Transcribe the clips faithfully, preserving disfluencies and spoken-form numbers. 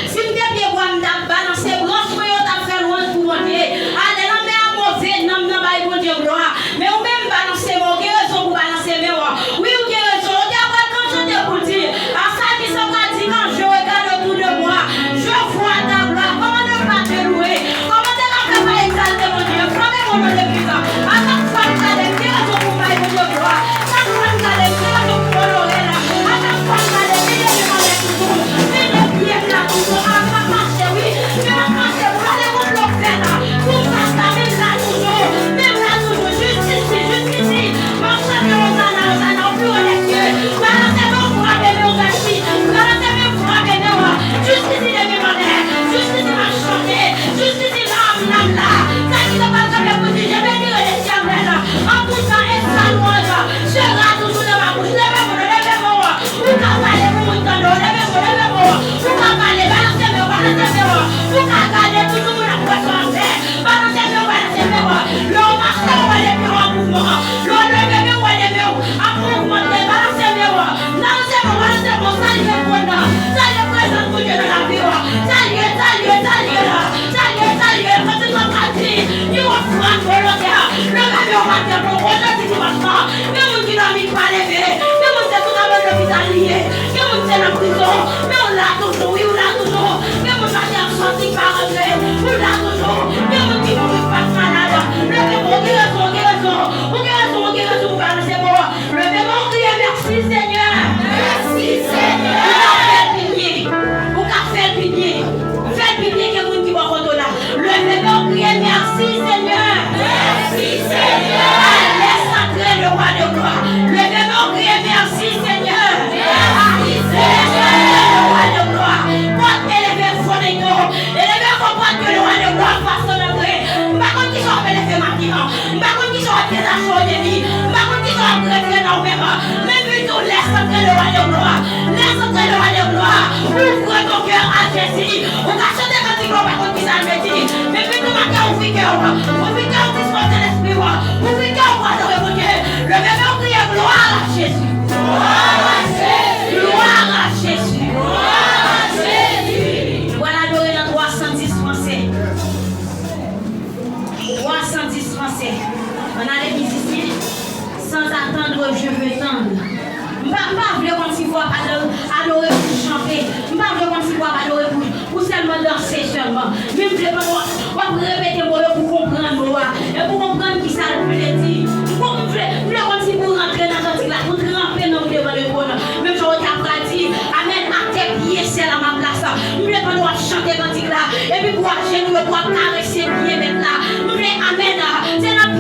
Si m te pye bwa, m t ap balanse branch mwen yo, t ap fè lwanj pou Bondye. Ale, lanmè a move, nanm nan bay Bondye glwa. Men ou menm, balanse men w, ou gen rezon pou balanse men w. Wi, ou gen rezon. Ou te pral kan chante pou l di, à ça qui se pratique, quand je regarde autour de moi, je vois ta gloire. Kòman ne pas te louer? Kòman te ka fè pa egzalte Bondye? Frape men w nan legliz la. A chak fwa m gade, m gen rezon pou m bay Bondye glwa. Chak fwa m gade, m gen rezon pou m onore l. A chak fwa m gade, m leve m anlè toujou. M leve pye m la toujou. A, m ap mache, wi. Men m ap mache pou m ale konn lòt fè la. Pou m pa sa, men m la toujou. Men m la toujou. Jistisi, jistisi. M ap chante Ozana, Ozana, au plus haut des cieux. Balanse men w, frape men w, Zachi. Balanse men w, frape men w. Jistisi leve m anlè. Jistisi m ap chante. Jistisi la, m la, m la. Sa ki te pral kanpe pou di, je bédirai l'Éternel en tout temps et sa louange sera toujours dans ma bouche. Leve men w, leve men w. Ou ka pale pou moun tande w. Leve men w, leve men w. Ou ka pale, balanse men w, balanse men w. Ou ka gade, toujou moun ap wè sa w ap fè. Balanse men w, balanse men w. Lè w mache, w wè lemen w an mouvman. Lè w leve men w, w wè lemen w ap ogmante. Balanse men w, balanse men w, balanse men w. Salye moun nan, salye prezans Bondye nan lavi w. Salye, salye, salye, salye, salye. Kontinye ap di, ni yon fwa volontè. Leve men w atè pou w, jodi dimanch lan. Gen moun ki dòmi pa leve. Gen moun se tout avan lopital li ye. Gen moun se nan prizon. Men w la toujou, wi, w la toujou. Gen moun maten ap sòti pa rantre. Ou la toujou. Gen moun ki mouri pa malad. Leve men w, ou gen rezon, ou gen rezon. Ou gen rezon, ou gen rezon pou balanse men w. Leve men w, kriye, mèsi, Senyè. Mèsi, Senyè. Ou ka fè l pi byen. Ou ka fè l pi byen. Fè l pi byen ke moun ki bò kote w la. Leve men w, kriye, mèsi, Senyè. Mèsi, Senyè. Alè santre le roi de gloire. Leve men w, kriye, mèsi, Senyè. Mèsi, Senyè. Alè santre le roi de gloire. Pòt eleve fò nèg yo. Eleve fò pòt ke le roi de gloire fason antre. M pa konn kisa w ap eleve maten an. M pa konn kisa w ap dezache w de li. M pa konn kisa w ap retire nan ou menm. Men m vin di w, laisse entrer le roi de gloire. Laisse entrer le roi de gloire. Ouvre ton cœur à Jésus. Ou ka chante kantik la, ou pa konn kisa l vle di. Men m vin di w maten, ouvri kè w. Ouvri kè w, dispoze lespri w. Ouvri kè w pou adore Bondye. Leve men w, kriye, gloire à Jésus. Gloire à Jésus. Gloire à Jésus. Gloire à Jésus. Pral adore nan twa san dis fransè. Twa san dis fransè. Ann ale mizik. Sans attendre, je veux tendre. M pa, m pa vle konn si pou w ap adore, adore pou chante. M pa vle konn si pou w ap adore pou, pou sèlman danse sèlman. Men m vle pandan w ap, w ap repete mo yo pou konprann mo a. E pou konprann kisa l vle di. M kon-, m vle, m vle konn si pou w rantre nan kantik la, pou w tranpe nan w devan lekwòn. Menm jan w te ap pral di, amèn, atè pye sèl an ma plas. M vle pandan w ap chante kantik la, epi pou w ajenou yo, pou w ap karese pye mèt la. M vle, amèn, se nan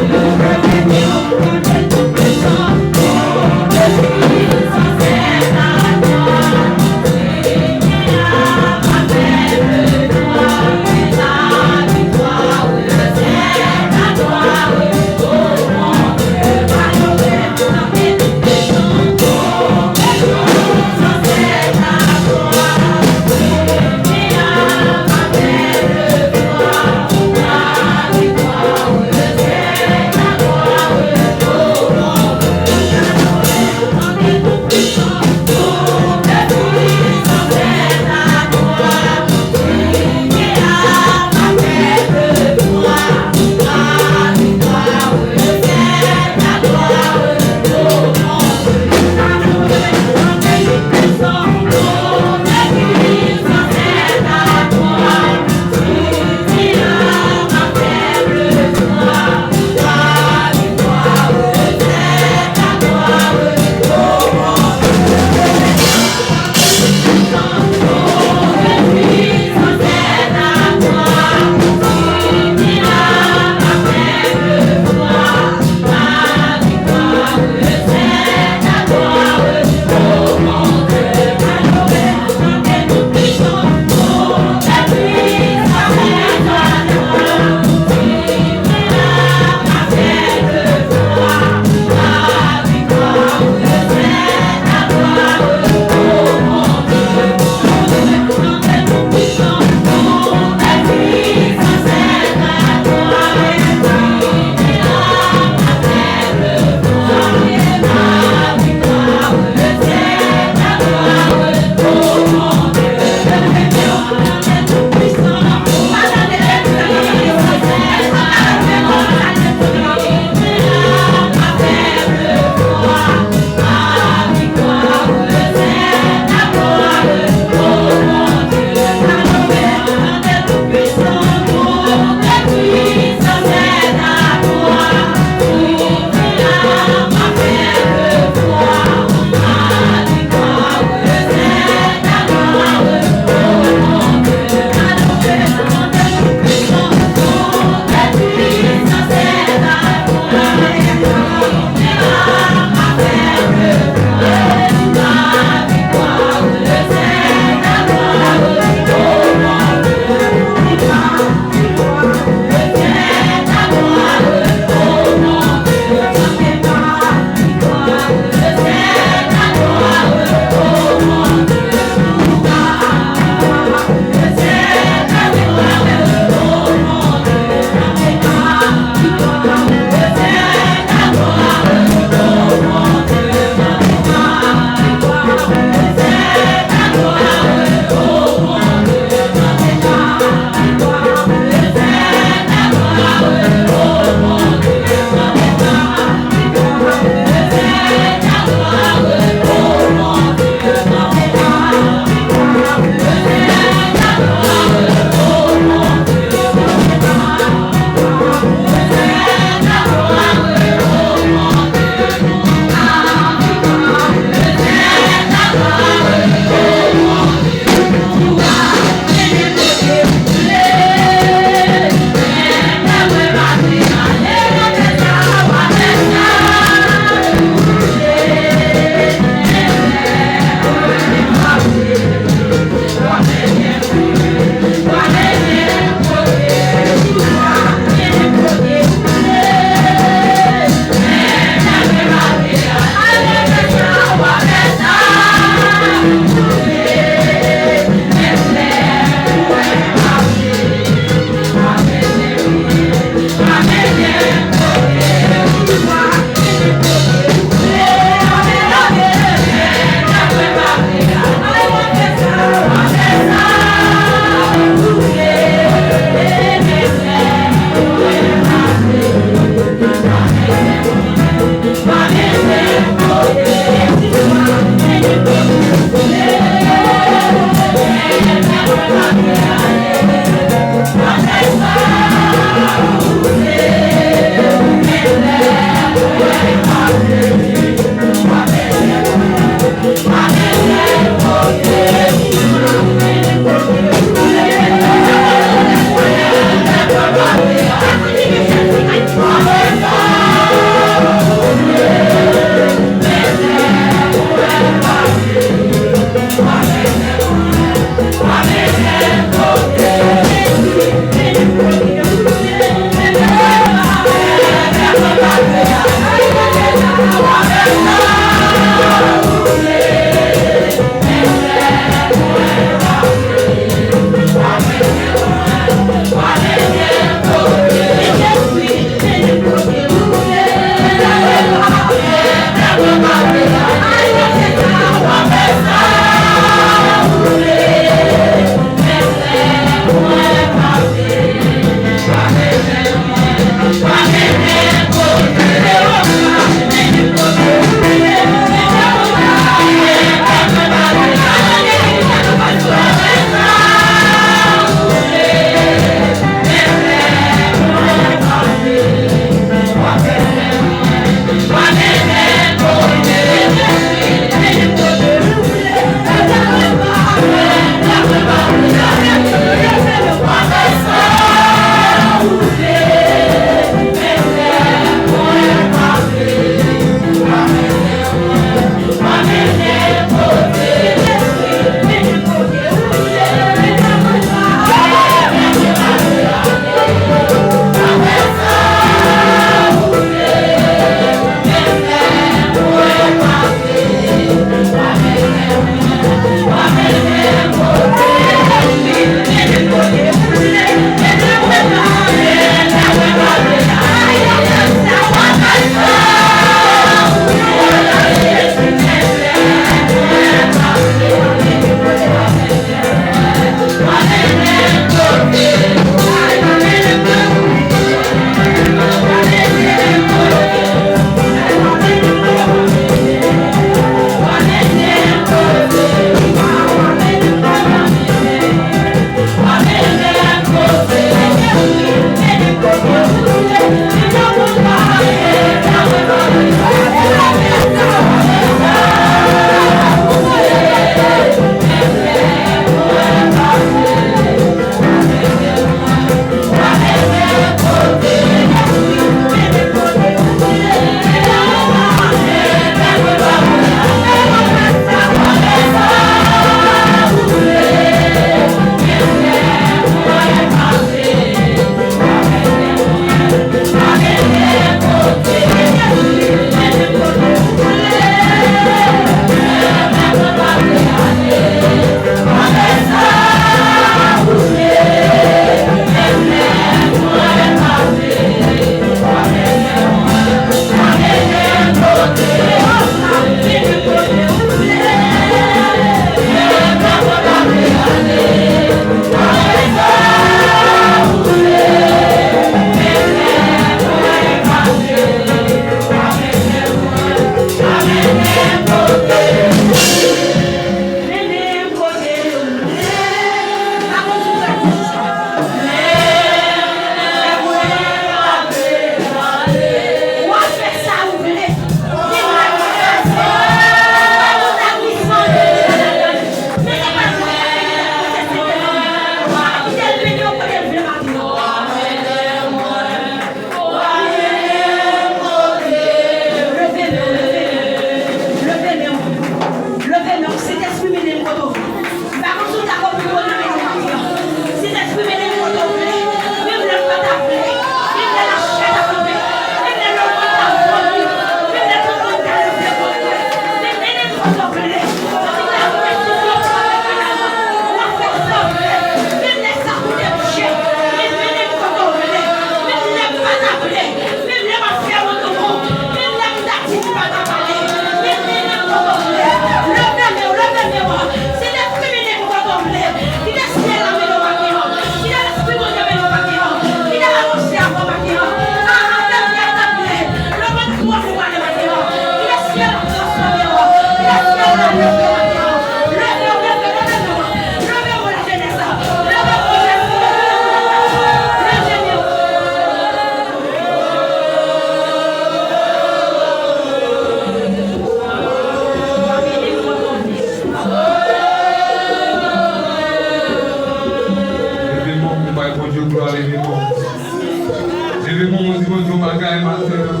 Yon bagay maten an.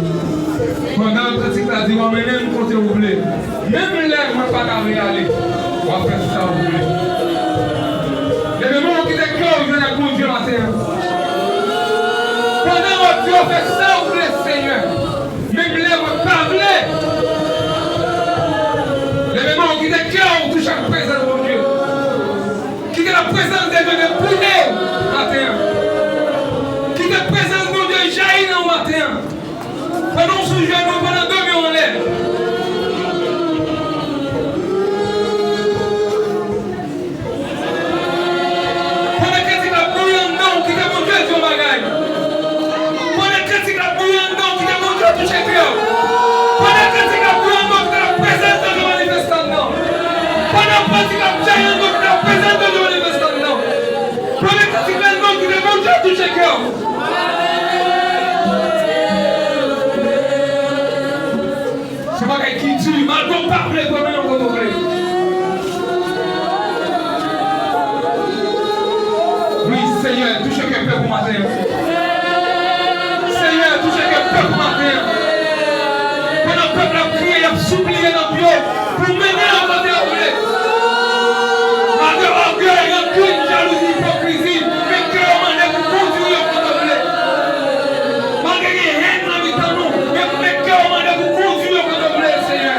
Pandan kantik la di w ap mennen m kote w vle. Menm lè mwen pa ta vle ale, w ap fè sa w vle. Leve men w kite kè w jwenn ak Bondye maten an. Pandan w ap di w ap fè sa w vle, Senyè. Menm lè mwen pa vle. Leve men w kite kè w touche ak prezans Bondye. Kite la prezans de Dye deboule w maten an. Kite prezans Bondye jayi nan w maten an. Pandan w sou jenou, pandan w dòmi anlè. Pandan kantik la ap bouyi anndan w, kite Bondye di yon bagay. Pandan kantik la ap bouyi anndan w, kite Bondye touche kè w. Pandan kantik la ap bouyi anndan w, kite la prezans de Dye manifeste anndan w. Pandan kantik la ap jayi anndan w, kite la prezans de Dye manifeste anndan w. Premye kantik la, non, kite Bondye touche kè w. Se bagay ki di, malgre w pa vle, premye non kote w vle. Wi, Senyè, touche kè pèp ou maten an. Senyè, touche kè pèp ou maten an. Pandan pèp la ap kriye, y ap sipliye nan pye w. Pou mennen yo kote yo vle. Malgre ògèy, rankin, jalouzi, ipokrizi, men kè yo mande pou kondui yo kote yo vle. Malgre gen hèn nan mitan nou, men, men kè yo mande pou kondui yo kote yo vle, Senyè.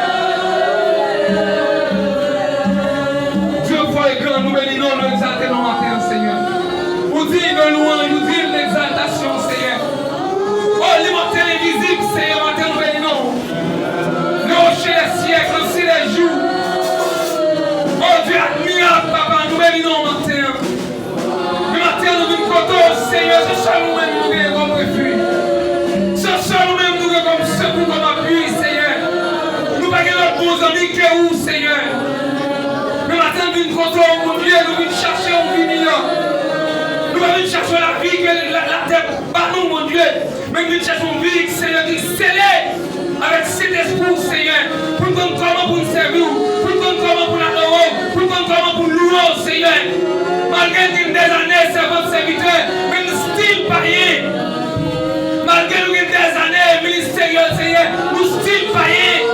Dye fò e gran, nou beni non, nou egzalte non maten an, Senyè. Ou diy de lwanj, ou diy de egzaltasyon, Senyè. O, limòtèl envizib, Senyè, maten nou beni non. Le rocher des siècles, le soleil des jours. O Dye admirab, papa, nou beni non maten an. Men maten an nou vin kote w, Senyè, se sèl ou menm nou genyen kòm refuj. Se sèl ou menm nou genyen kòm sekou, kòm apui, Senyè. Nou pa gen lòt bon zanmi ke ou, Senyè. Men maten an nou vin kote w, Bondye, nou vin chache w vini an. Nou pa vin chache lavi ke la, latè ba nou, Bondye. Men vin chèche yon vi, Senyè, ki sele avèk Sentespri w, Senyè, pou n konn kòman pou n sèvi w, pou n konn kòman pou n adore w, pou n konn kòman pou n louwe w, Senyè. Malgre n gen dèzane sèvant, sèvitè, men nou still payen. Malgre nou gen dèzane ministeryèl, Senyè, nou still payen.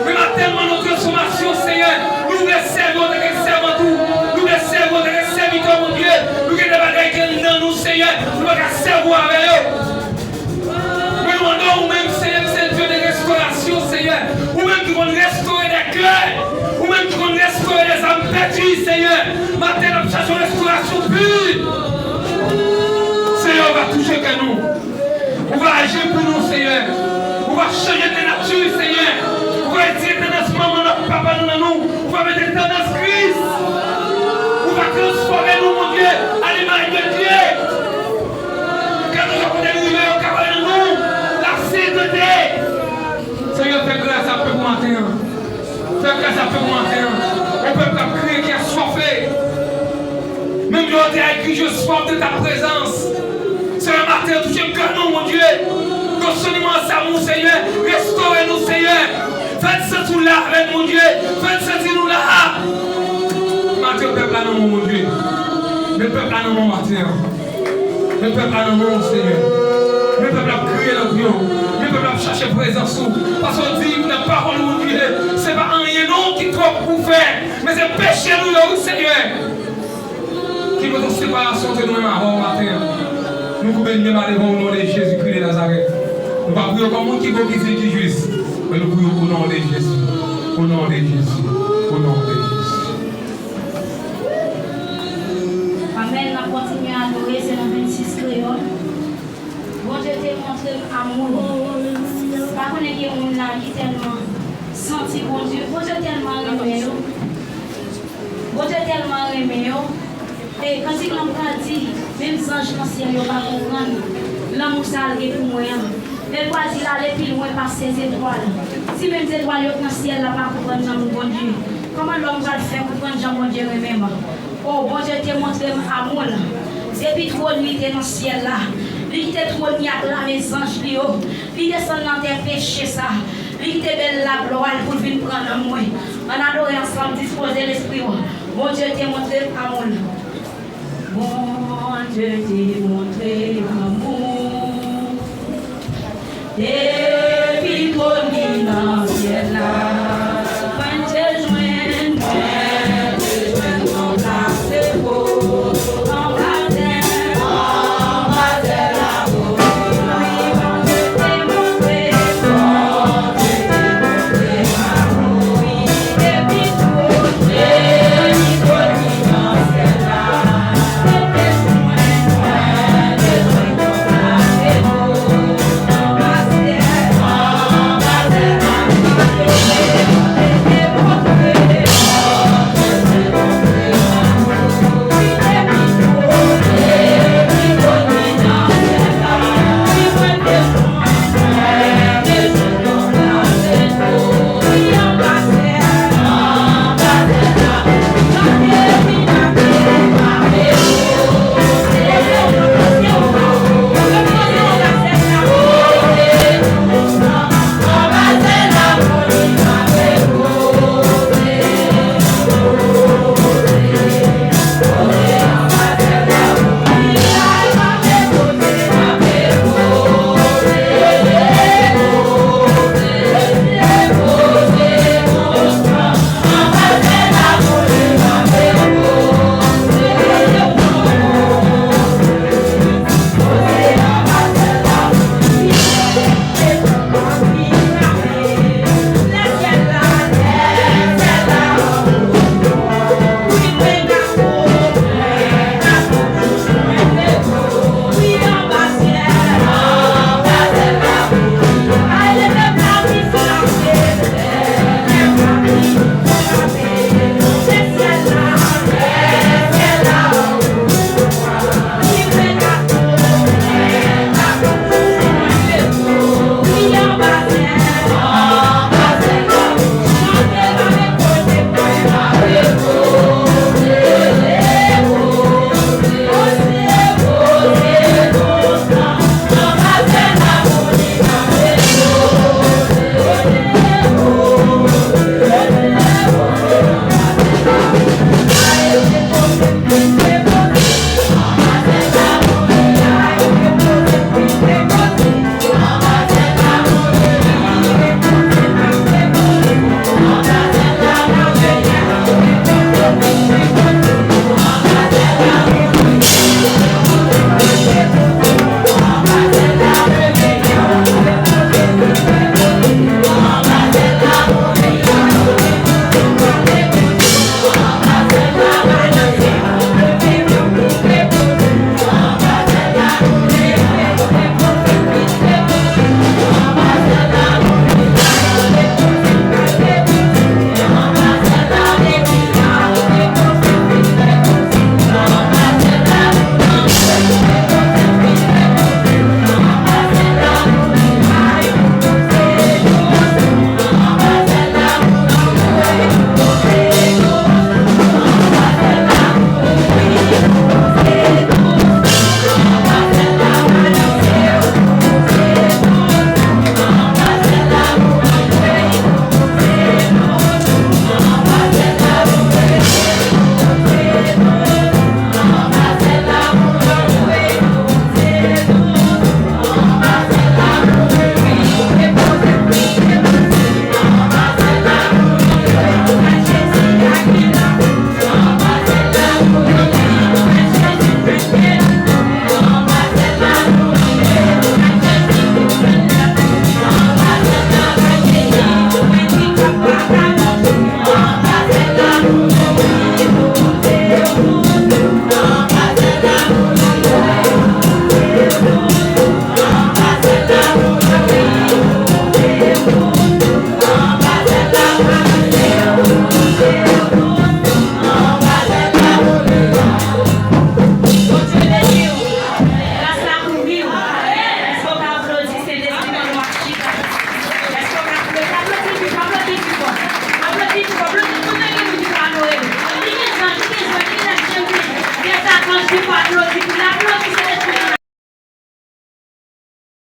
Men maten an nou transfòmasyon, Senyè. Nou vle sèvi w antanke sèvant ou. Nou vle sèvi w antanke sèvitè, Bondye. Nou gen de bagay ki anndan nou, Senyè. Nou pa ka sèvi w avè yo. Men nou mande w, ou menm, Senyè, ki se Dye de restorasyon, Senyè. Ou menm ki konn restore de kè. Ou menm ki konn restore de zam pèdi, Senyè. Maten n ap chache yon restorasyon pi. Senyè, ou va touche kè nou. Ou va aji pou nou, Senyè. Ou va chanje de nati, Senyè. Ou va retire tandans manman nou ak papa nou nan nou. Ou va mete tandans Kris. Ou va transfòme nou, Bondye, a limaj de Dye. Kèlkeswa kote nou rive, yo ka wè nan nou lasentete. Senyè, fè gras a pèp ou maten an. Fè gras a pèp ou maten an. Yon pèp k ap kriye, ki aswafe. Menm jan w te ekri, je soif de ta présence. Senyè, maten an, touche kè nou, Bondye. Donk, soniman ansanm ou, Senyè. Restore nou, Senyè. Fè n santi w la avè n, Bondye. Fè n santi nou la. Maten an, pèp la nan men w, Bondye. Men pèp la nan men w maten an. Men pèp la nan men w, Senyè. Men pèp la ap kriye nan pye w. Men pèp la ap chache prezans ou. Paske w di nan pawòl ou, Bondye, se pa anyen non ki twòp pou fè. Men se peche nou yo, wi, Senyè, ki pote separasyon ant nou menm avè w maten an. Nou koube n men ba devan w, o non de Jezikri de Nazarèt. Nou pa priye w kòm moun ki bon, ki di, ki jis. Men nou priye w o non de Jezi. O non de Jezi. O non de Jezi. Amèn. N ap kontinye adore, se nan vennsis kreyòl. Bondye te montre m amour. Pa konnen gen moun la ki tèlman santi Bondye. Bondye tèlman renmen yo. Bondye tèlman renmen yo. E kantik lan pral di, menm zanj nan syèl yo pa konprann lanmou sa l gen pou mwen an. Men l pral di l ale pi lwen pase zetwal. Si menm zetwal yo k nan syèl la pa konprann lanmou Bondye, kòman lòm pral fè konprann jan Bondye renmen m? O, Bondye te montre m amou l. Depi twòn li te nan syèl la, li kite twòn li ak lame zanj li yo. Li desann nan tè peche sa. Li kite bèl laglwa l pou l vin pran nanm mwen. Ann adore ansanm, dispoze lespri w. Bondye te montre m amou l. Bondye te montre m amou. Depi